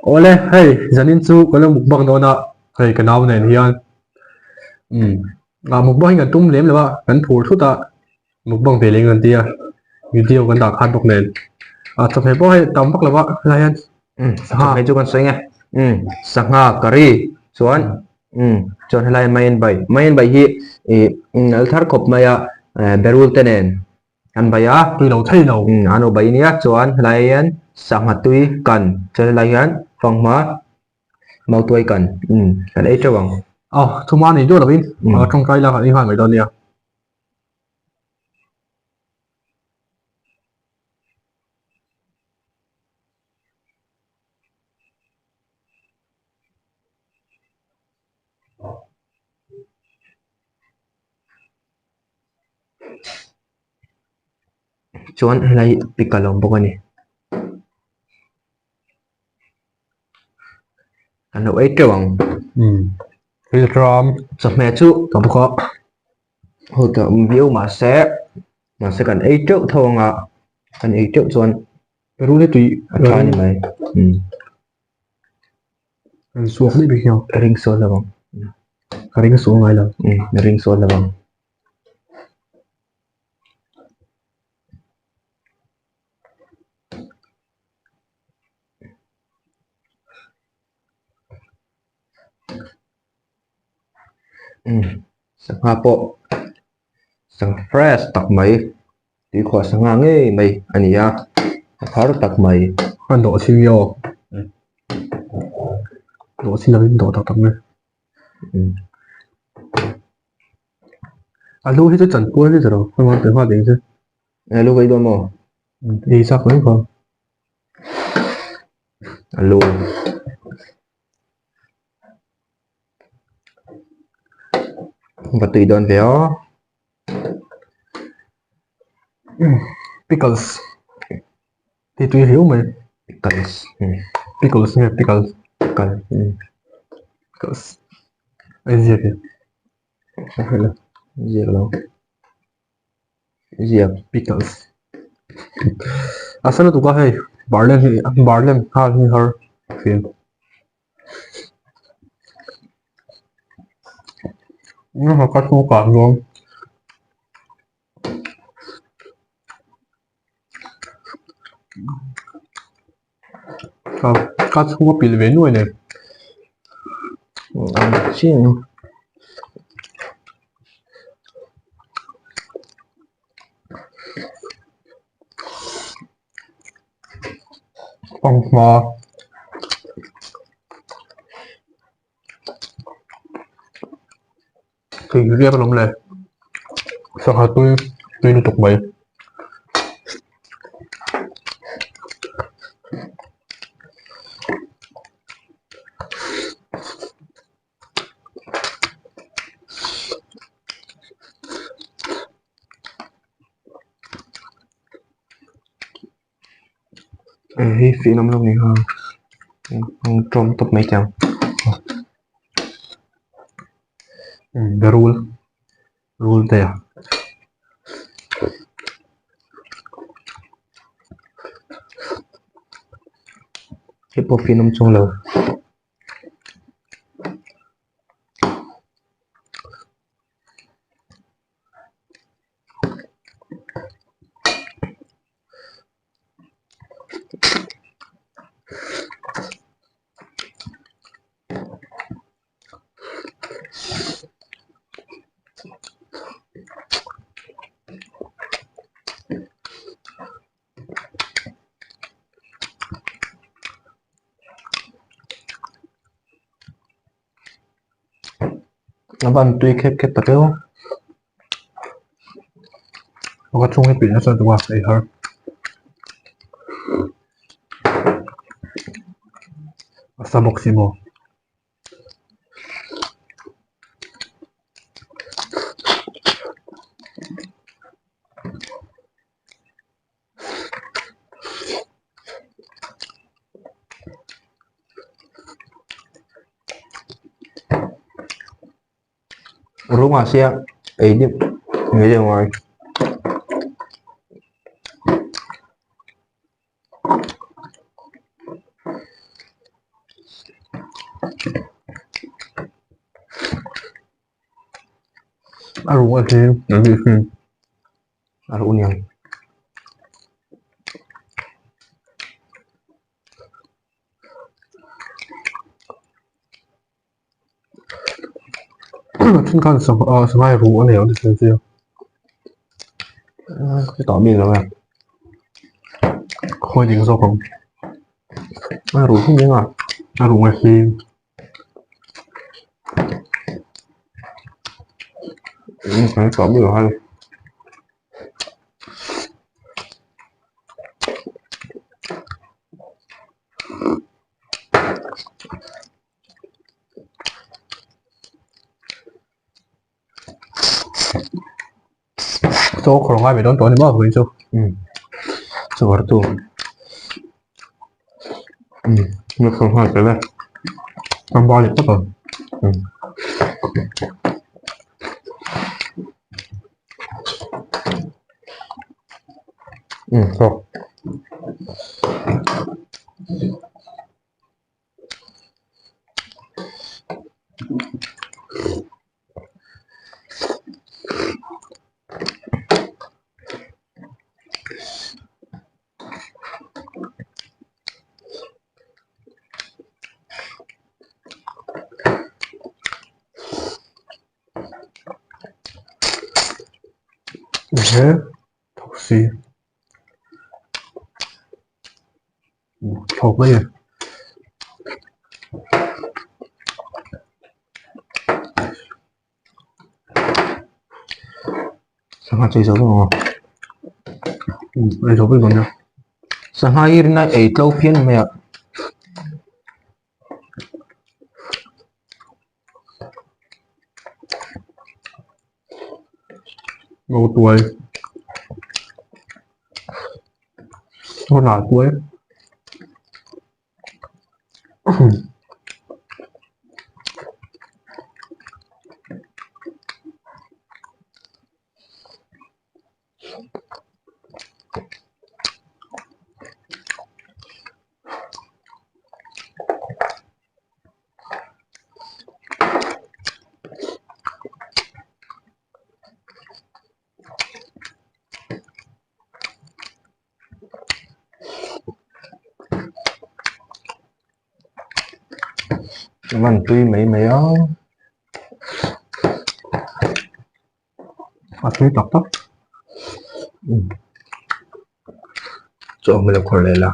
Awle hei zanin chu ka lo mukbang dawn a hei ka nau nen hian umm ah mukbang hi kan tum lem lo a kan phur thut a mukbang ve leh ngan tia video kan dah khat bawk nen ah chawhmeh pawh hei tam vak lo a helai hian umm chawhmeh chu kan sawi nge umm sangha curry chuan umm chuan helai maian bai maian bai hi ih nal thar khawp mai a berul te nen an bai a tui lo thei lo umm an lo bai nia chuan helai hian sangha tui kan chuan helai hian fanghma mautuai kan umm kan ei teuh ang. Aw thuma nei duah lovin tawngtai lak an ei nghal mai dawn nia. Chuan helai pickle a awm bawk a ni. An lo ei teuh ang. Umm rilram chawhmeh chu ka bawk a. Ho ta awm viau mahse mahse kan ei teuh tho ang a kan ei teuh chuan Peru hi tui a tha a ni mai. Umm. Kan suak daih bik hian. Ka ring sual lo ang. Ka ring sual ngai lo. Umm ka ring sual lo ang. Umm sangha pawh sangha fresh tak mai tuikhuah sangha ngei mai a ni a a thar tak mai. A dawh chhing nge aw dawh chhing lovin dawh tak tak mai umm a lu hi chu chanpual ni tawh lo hei hmang teh nghal ding chu. A lu ka ei dawn maw? Ei chak mai kha. A lu. Va tui dawn ve aw. Pickles. Ti tui riau mai. Pickles. Pickles nge pickles. Pickle. Pickles. Ei ziak e. Ziak lo. Ziak. Pickles. A sa lutuk a hei barlem hi barlem nghal hi har thin. Ka thu kah dawn. Ka chhung a pilh ve nuai nen. Fanghma Thei riak a awm le sangha tui tui lutuk mai. Hei fiah nawm lo ni kha ang tawm tawp mai teh ang. Berul rul te a. Hei pawh fiah nawm chuang lo. A van tui khep khep ta deuh a. Ka chhung hi pilh nasa duh a ei har. A sa bawk si maw. Rungah sia ei deuh ngei deuh ngai. A ruh a hleng a nih hi. A ruh niang. Then khan sangha ruh a nei ang tih chu. Tah mi lo e. Khawi ding zawk ang. A ruh hi nia. A ruh a hleng. Kan tah mi lo hai. Chaw khawr ngai mai dawn tawh a ni maw vawiin chu. Chaw khawr tu. Chaw khawr nghal tel e. Kan ba leh tawp ang. Chaw. He thosi thlawk mai a ni. Sangha chu ei zo vek ang aw. Ei zo vek dawn nia. Sangha hi rinai ei tlo phian mai a. Ngo tuai. Ngaw tuai. Van tui mai mai a. A tui tak tak. Chaw hmel a khawr leh la.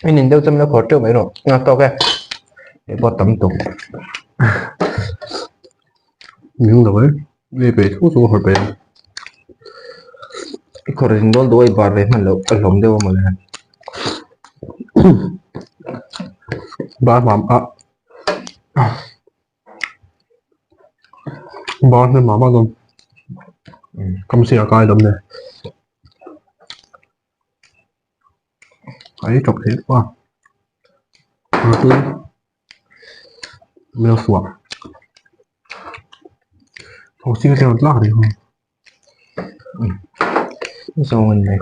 In in deuh chuan min lo khawr teuh mai rawh. A tawk e. Hei pawh tam tuk. Ning lo e. Mi peih thu chu ka khawr peih ang. I khawr zin dawn duh a i bar ve hman loh a hlawm deuh a mawle. Bar hmam a. Bar hnem mah mah dawn. Kam si a kai dawm ne. A ei tawp theih a. Mel suah. Thawhsing a tlem tlak rih ho. Zawng an nei.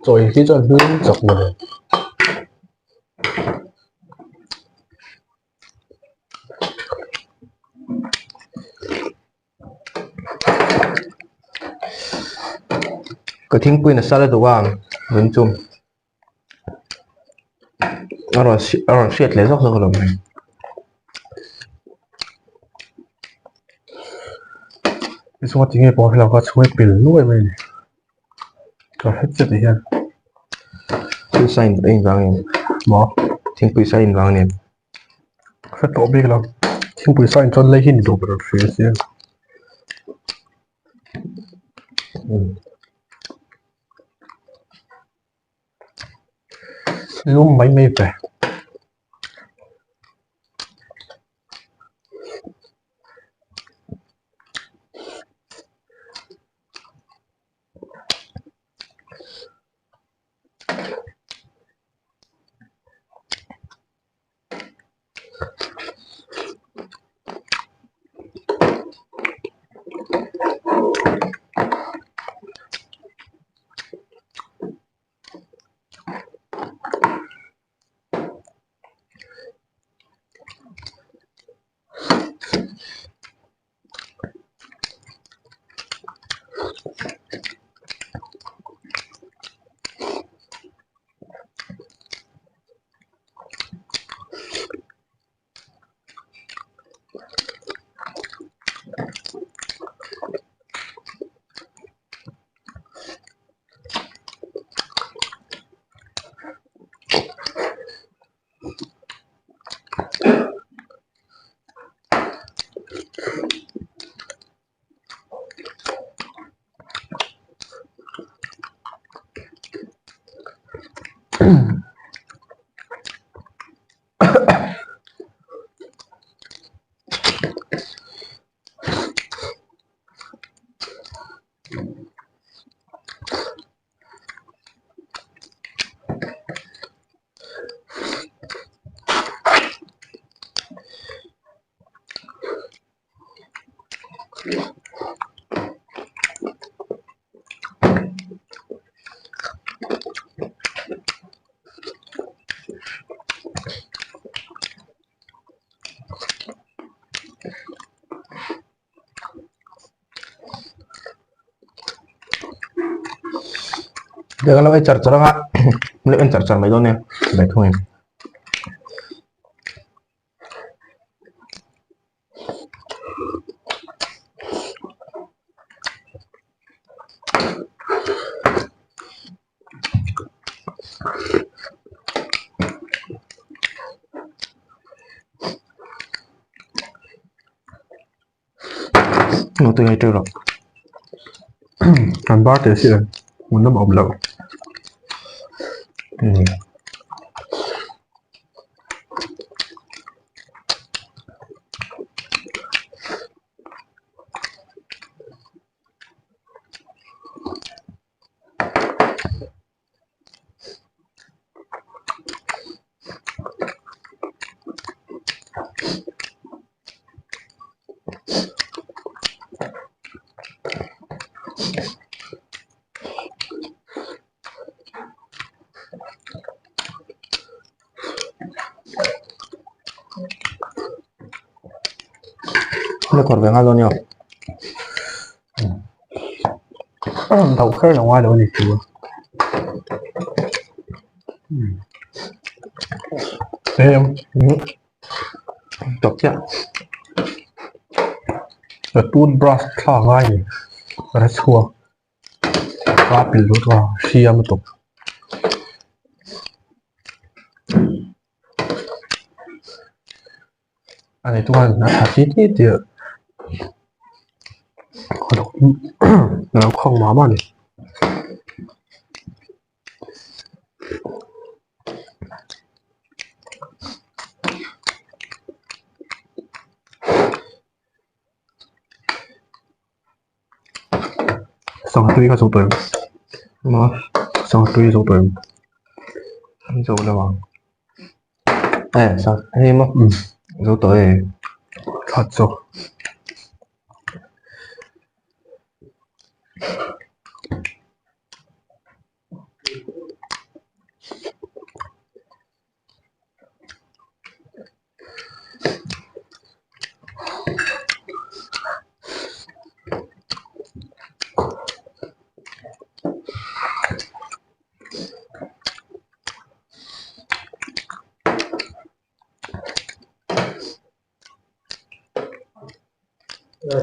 Chawi hi chuan hlim chak mawle. Ka thingpui nasa la duh a, vun chum. A rawn a rawn hriat leh zawk zawk alawm hei. Chunga tinge pawh hrilh ang kha chhung hi pil nuai mai a ni. Ka hre chiah tih hian. Thil sign a invang em? Maw? Thingpui sign invang em? Hre tawh bik lo. Thingpui sign chuan lei hi ni duh ber hria sia. Lum mai mai ve. Kan lo ei char char anga lo en char char mai dawn nia mai thung in. Tui teuh lo. Kan bar teh si hmun lam a awm loh. La kawr ve nghal dawn nia. A rawn do kher lo ngai lo a ni chu. Tawp chiah. Ka toothbrush thlak ngai ni ka hre chhuak. Ka pil lut a hriam lutuk. A nei chuan a tha ti ti tih a lo khawng mah mah a ni. Sangha tui kha zo tawh em? Maw? Sangha tui zo tawh em? Zo lo ang. E sang hei maw? Zo tawh e. That chu. Ti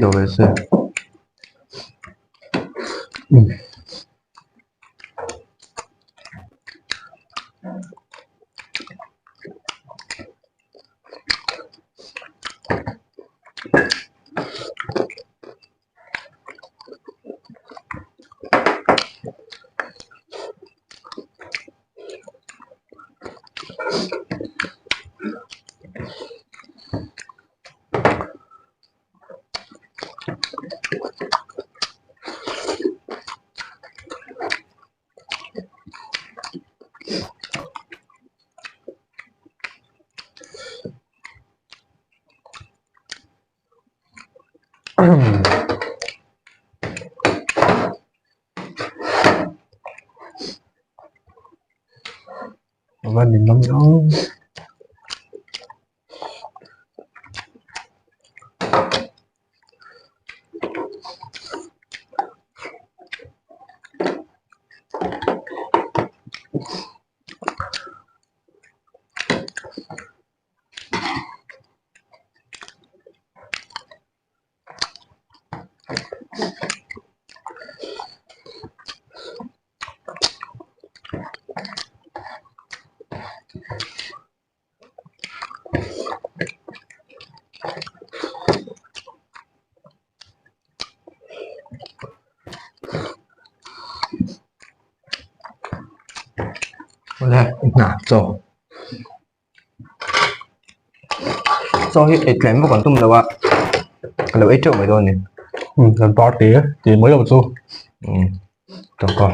do ve se. Na chaw chaw hi ei tlem vak an tum lo a ka lo ei teuh mai dawn a ni um kan party tih mai lo chu um tangka.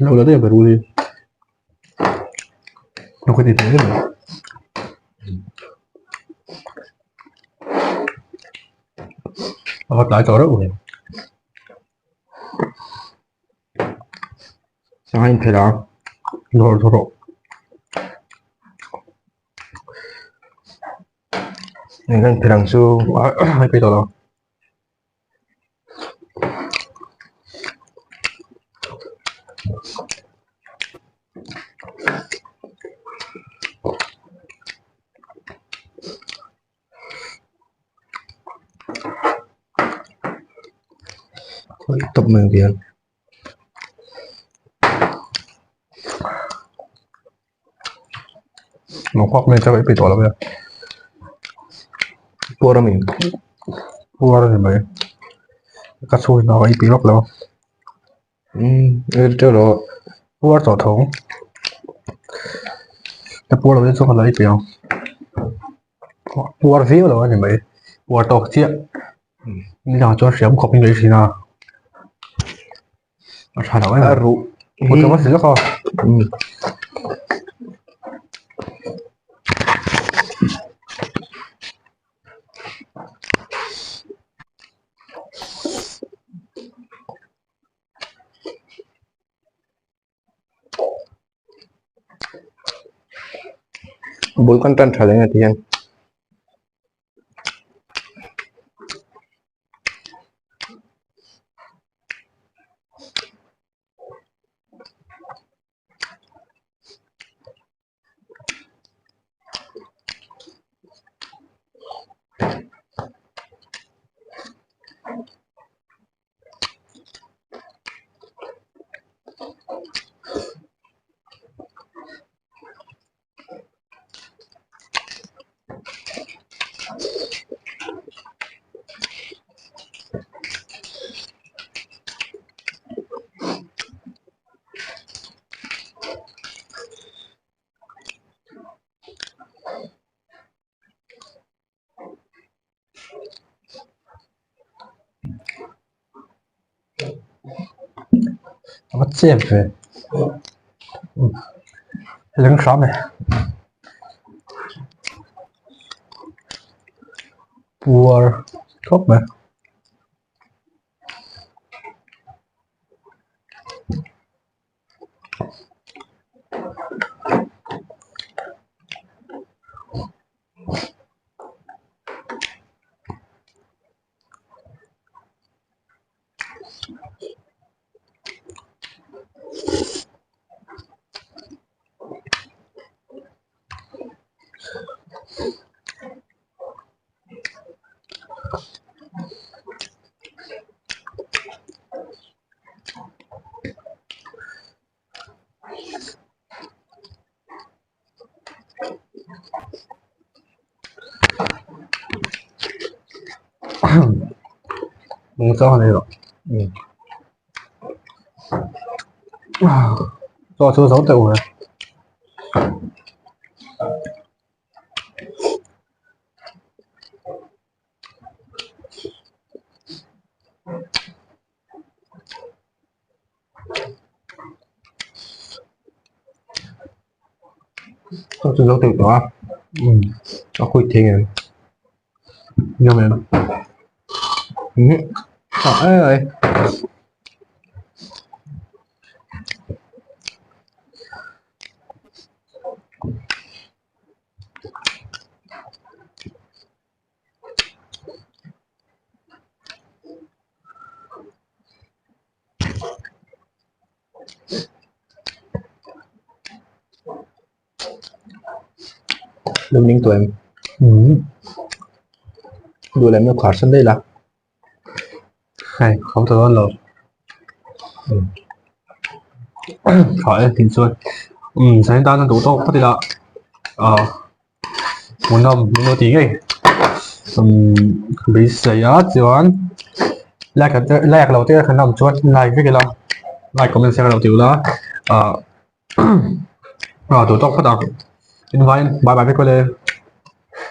Lo la daih berul hi lo ka ti thei em a va tlai tawh reuh ve. Sangha in phelh a Dawr dawr rawh. Eng kan phelh ang chu Ai pei tawh lo. Tawp mai ang hian. Lo nghak mai chauh ei peih tawh lo e. Puar a mi? Puar a ni mai. Ka chhung in a ei peih vak lo. Umm ei teuh lo. Puar tawh tho. Ka puar loh hi chuan ka la ei peih ang. Puar viau lo a ni mai. Puar tawk chiah. Nidangah chuan hriam khawp in ka ei thin a. A tha lo em a ruh hi a si lawk a bul kan tan tha leh nge ti hian. A va chep ve. Leng hram e. Puar khawp mai. Chaw han ei rawh chaw chu zo teuh e. Chaw chu zo teuh tawh a umm a khuih thei ngei ang em umm tha em mai. Lungning tawh em? Umm. Duh leh miau khar san daih la. Hei kham ta dawn lo. Tha e tih chuan umm zanin tan a duh tawk phawt ila ah hmuhnawm min lo ti ngei umm beisei a chuan like te like lo te kan awm chuan like vek ila like comment share lo ti ula ah ah duh tawk phawt ang invai bye bye vek awle.